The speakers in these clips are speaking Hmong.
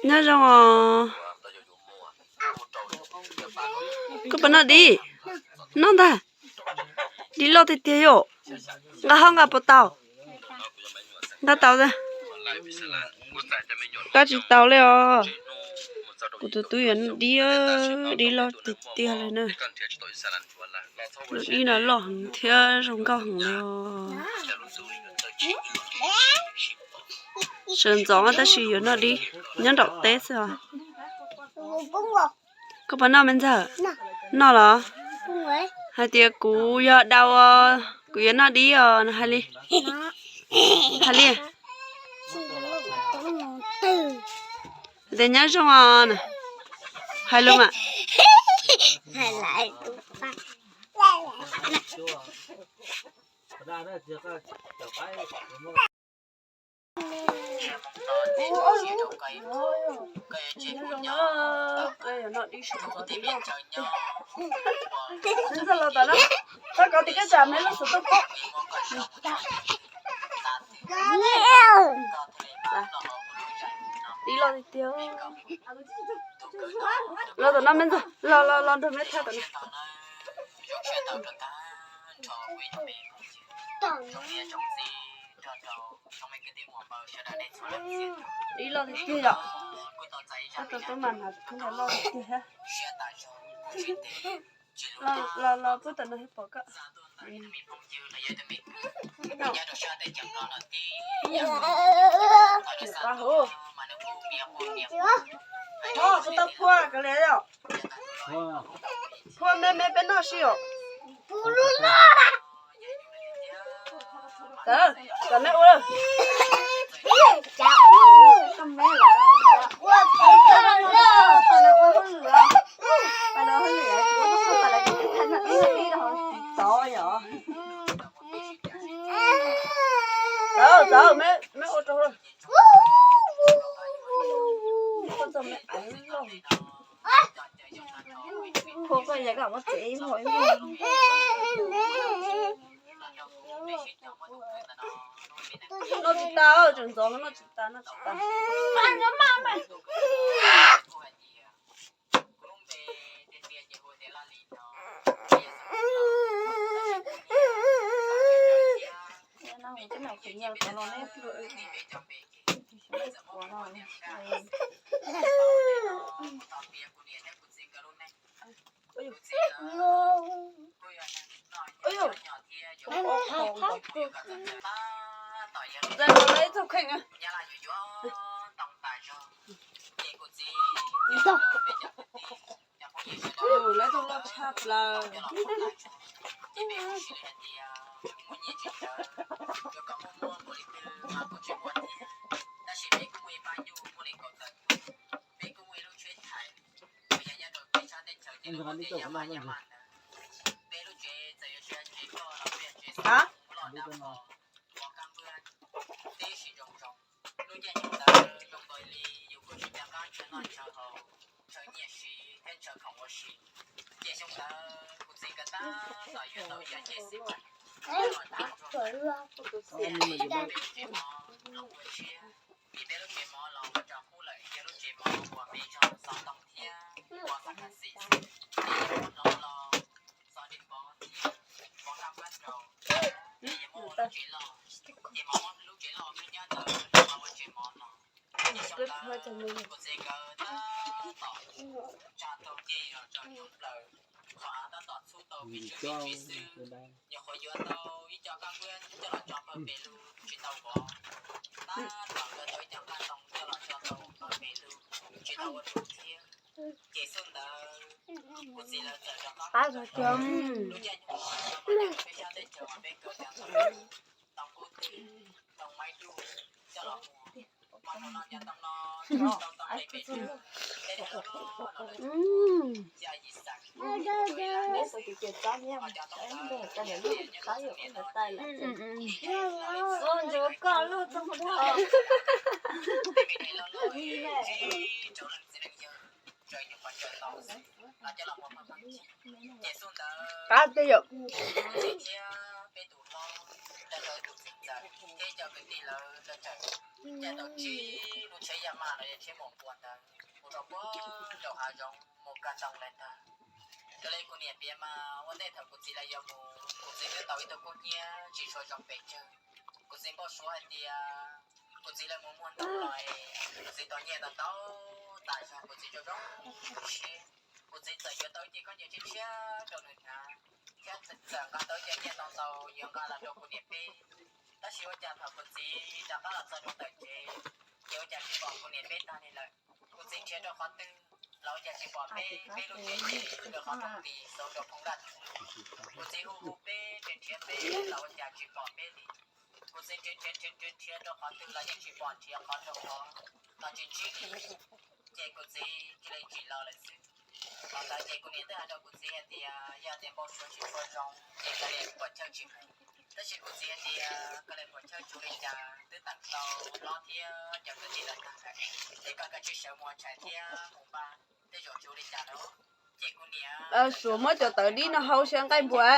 Nyob zoo os. Koj puas noj dib? Noj ntag. Dib loj tiag tiag yom. Nqa ho nqa puas tau? Nqa tau ntag. Nqa tsis tau li os. Kuv tus tub yuav noj dib, dib loj tiag tiag li na. Dib no loj heev thiab zoo nkauj heev li os. Sawv ntxov tab sis yuav noj dib nyob nraum teb xwb os. Koj puas noj me ntxawg? Noj los? Hais tias kuv yog dau, kuv yuav noj dib os no hais li. Hais li. Tias nyob zoo os na. Hais lus mas. Dib loj tiag tiag. Los tom no me ntxawg, los los los nrog me thaj tom no. Dib loj tiag tiag yom. Koj tau tub mas hnav khub loj tiag thiab. Los los los pub tom no thiaj pom koj. Kuv tau phua kawg li yom. Phua me me peb noj si os. Txawm, txawm me ua. Txawm, txawm, me, me ua rau. Phua koj yam kom muab txiav ib hmo ib hmo. Noj tsis tas, tseem ntxov, noj tsis tas, noj tsis tas. Lawv tau loj tshaj plaws. Qab tiag yom. Ntawd tus txiv ntxawm thiab cov kwv tij lawv sawv daws caij tau tsib lub tsheb yaj maj los yog tsheb mos npua ntawd mus rau puag nraum hav zoov mus kawg ntoo lawm ntag. Raws li kuv niam piav mas ua ntej thaum kuv txiv lawv yuav mus, kuv txiv twb tau ib tug kub hnyiab tsis tshua zoo pes tsawg. Kuv txiv npau suav hais tias kuv txiv lawv mus muag ntoo los, kuv txiv tau nyiaj ntau ntau tas zog, kuv txiv tsaug zog siab. Kuv txiv txawm yuav tau ib ce khaub ncaws tshiab tshiab rau nws hnav, thiab txawm nqa tau ib co nyiaj ntau ntau yuav nqa los rau kuv niam peb. Tab sis ua cas thaum kuv txiv rov qab los txog rau ntawm tsev, ces ua cas tsis pom kuv niam peb tag li lawm. Kuv txiv nrhiav rau qhov twg los ua cas tsis pom peb, peb lub tsev ces rau qhov rooj tis xauv rau phoo daj. Kuv txiv hu hu peb, nrhiav nrhiav peb los ua cas tsis pom peb li. Kuv txiv nrhiav nrhiav nrhiav nrhiav nrhiav rau qhov twg los yeej tsis pom, nrhiav qhov rau qhov los tsis ntsib li. Ces kuv txiv cia li tsim los lawm xwb. Thaum ntawd ces kuv niam twb hais rau kuv txiv hais tias yog tias npau suav tsis tshua zoo ces kav liam kuv pom chaw tsis mus. Tab sis kuv txiv hais tias koj li pom chaw tsuas li cas twb teem tau hlob thiab cov kwv tij lawv tag lawm, ces koj kav tsij sawv mus ua tshais thiab mus npaj tej zaum tsuas li cas lawm. Ces kuv niam Suav muab cov tawv dib no hau sab nqaij npua.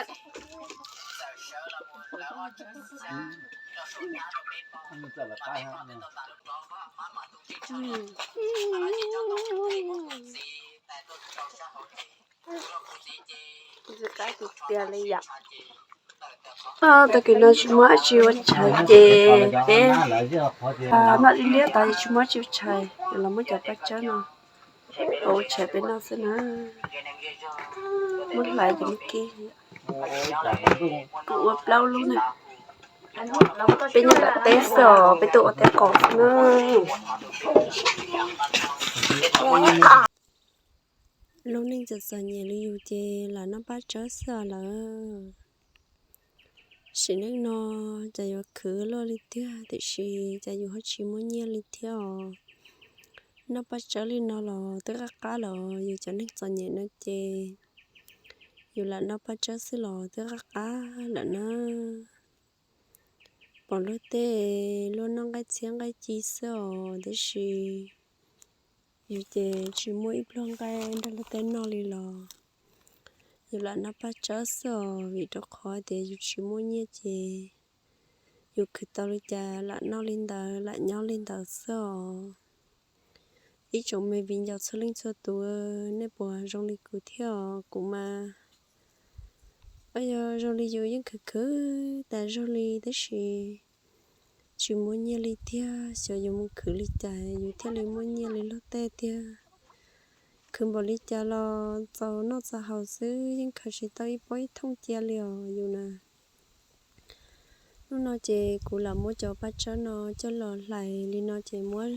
Txawm sawv los mus lawv ob txhiab rau saum hnab rau peb pom, mas peb pom twb tau tas lub rov vaj mab mas tus tsis tshaj los, ces cov tau kuv txiv muab kuv txiv tais tuaj rau sab hauv ces kuv los kuv txiv ces Kuv txiv qab tus tiag li yam. Tag kis no tsis muaj dab tsi ua tshais ces peb noj liab liab tas tsis muaj dab tsi ua tshais, los muab cov paj tsawb no ua tshais peb noj xwb na. Muab hlais ces muab kib. Kuv ua plaub lub na. Peb nyob tom teb xwb os, peb tuaj ua teb qos xwb na. Lub neej txom txom nyem li yus ces lam noj paj tsawb xwb os lawm. Sim neej no cas yuav khwv luaj li tiag tiam sis cas yus ho tsis muaj nyiaj li thiab os. Noj paj tsawb li no los twb qab qab los, yus cov neeg txom nyem no ces yus lam noj paj tsawb xwb los twb qab qab lawm na. Pom luag tej luag noj nqaij txhiab nqaij ci xwb os, tab sis yus ces tsis muaj ib pluag nqaij nrog luag tej noj li los yus lam noj paj tsawb xwb os, vim rau qhov tias yus tsis muaj nyiaj ces yus khwv tau li cas lam noj li ntawd, lam nyob li ntawd xwb os. Ib tsoom me viv ncaus txhua leej txhua tus, nej puas zoo li kuv thiab os? Kuv mas, yog zoo li yus yeej khwv khwv tas zog li tab sis tsis muaj nyiaj li tiag, xyov yuav mus khwv li cas yus thiaj li muaj nyiaj li luag tej tiag. Khwv npaum li cas los txaus noj txaus haus xwb, yeej khaws tsis tau ib pob ib thooj cia li os yus na. Hnub no ces kuv lam muab cov paj tsawb no coj los hlais li no ces muab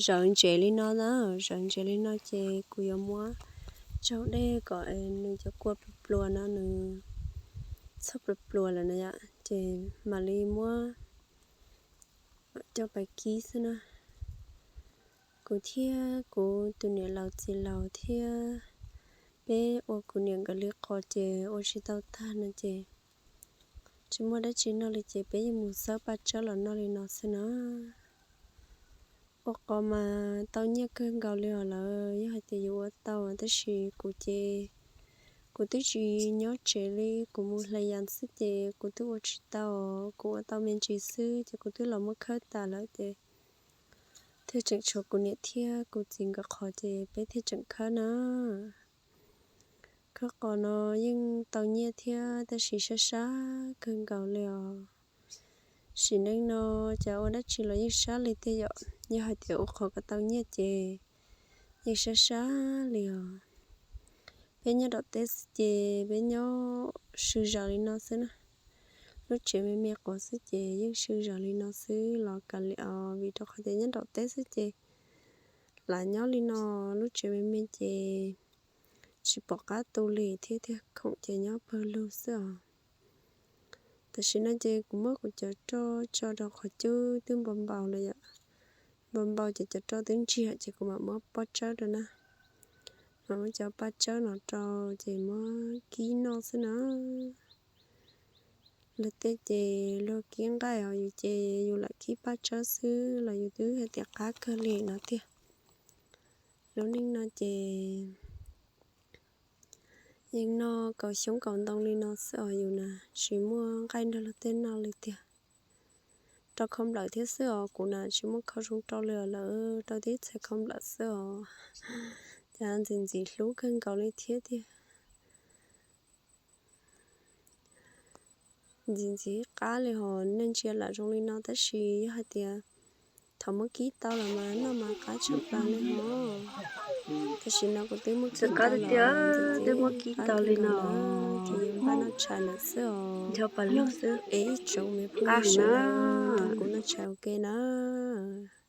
zawv ntsev li no na, zawv ntsev li no ces kuv yuav muab tsaug dej kom nws cov kua pluas pluas no nws txhob pluas pluas lawm na yom, ces mam li muab coj pais kib xwb na. Kuv thiab kuv tus niam laus txiv laus thiab peb ua kuv niam nkawd li qos ces ua tsis tau tag no ces tsis muaj dab tsi noj li ces peb yeej mus xawb paj tsawb los noj li no xwb na. Ua qos mas tau nyiaj kawg nkaus li os lawm, yog hais tias yus ua tau, tab sis kuv ces kuv twb tsis nyob tsev li, kuv mus hlais yas xwb ces kuv twb ua tsis tau, kuv ua tau me ntsis xwb ces kuv twb los muab khawb tas lawm ces thiaj tseem tshuav kuv niam thiab kuv txiv nkawd qhov ces peb thiaj tseem khawb na. Khawb qos no yeej tau nyiaj thiab tab sis sab sab kawg nkaus li os. Sim neej no cas ua dab tsi los yeej sab li tiag yom, yog hais tias ua qhov kom tau nyiaj ces yeej sab sab li os. Peb nyob tom teb xwb ces peb nyob sw zam li no xwb na. Lub tsev me me quav xwb ces yeej sw zam li no xwb los kav liam os, vim rau qhov tias nyob nraum teb xwb ces lam nyob li no, lub tsev me me ces tsis pom qab tu li thiab, thiaj khoom ces nyob pawg lug xwb os. Tam sim no ces kuv muab kuv cov roj tso rau qhov cub twb npau npau lawm yom, npau npau ces cov roj twb ntsiag ces kuv mam muab pob tsawb rau na, mam muab cov paj tsawb no rau ces muab kib noj xwb na. Luag tej ces luag kib nqaij os, yus ces yus lam kib paj tsawb xwb los yus twb hais tias qab kawg li no tiag. Lub neej no ces Yeej noj kaum xyoob kaum ntoo li no xwb os yus na, tsis muaj nqaij nrog luag tej noj li tiag. Rau khaub nplawm thiab xwb os, kuv na tsis muaj khaub zoo rau li os, lawv rau tib txhais khaub nplawm xwb os. Cas ntxim ntxim hlub kawg nkaus li thiab tiag. Ntxim ntxim qab li hos, nej ntsia lam zoo li no tab sis yog hais tias thaum muab kib tau los mas noj mas qab tshaj plaws li hos. Tam sim no kuv twb muab kib tau, twb muab kib tau li no, ces yuav npaj noj tshais lawm xwb os. Nco pas lug xwb, es ib tsoom me phooj ywg sawv daws nrog kuv noj tshais ua ke nawb.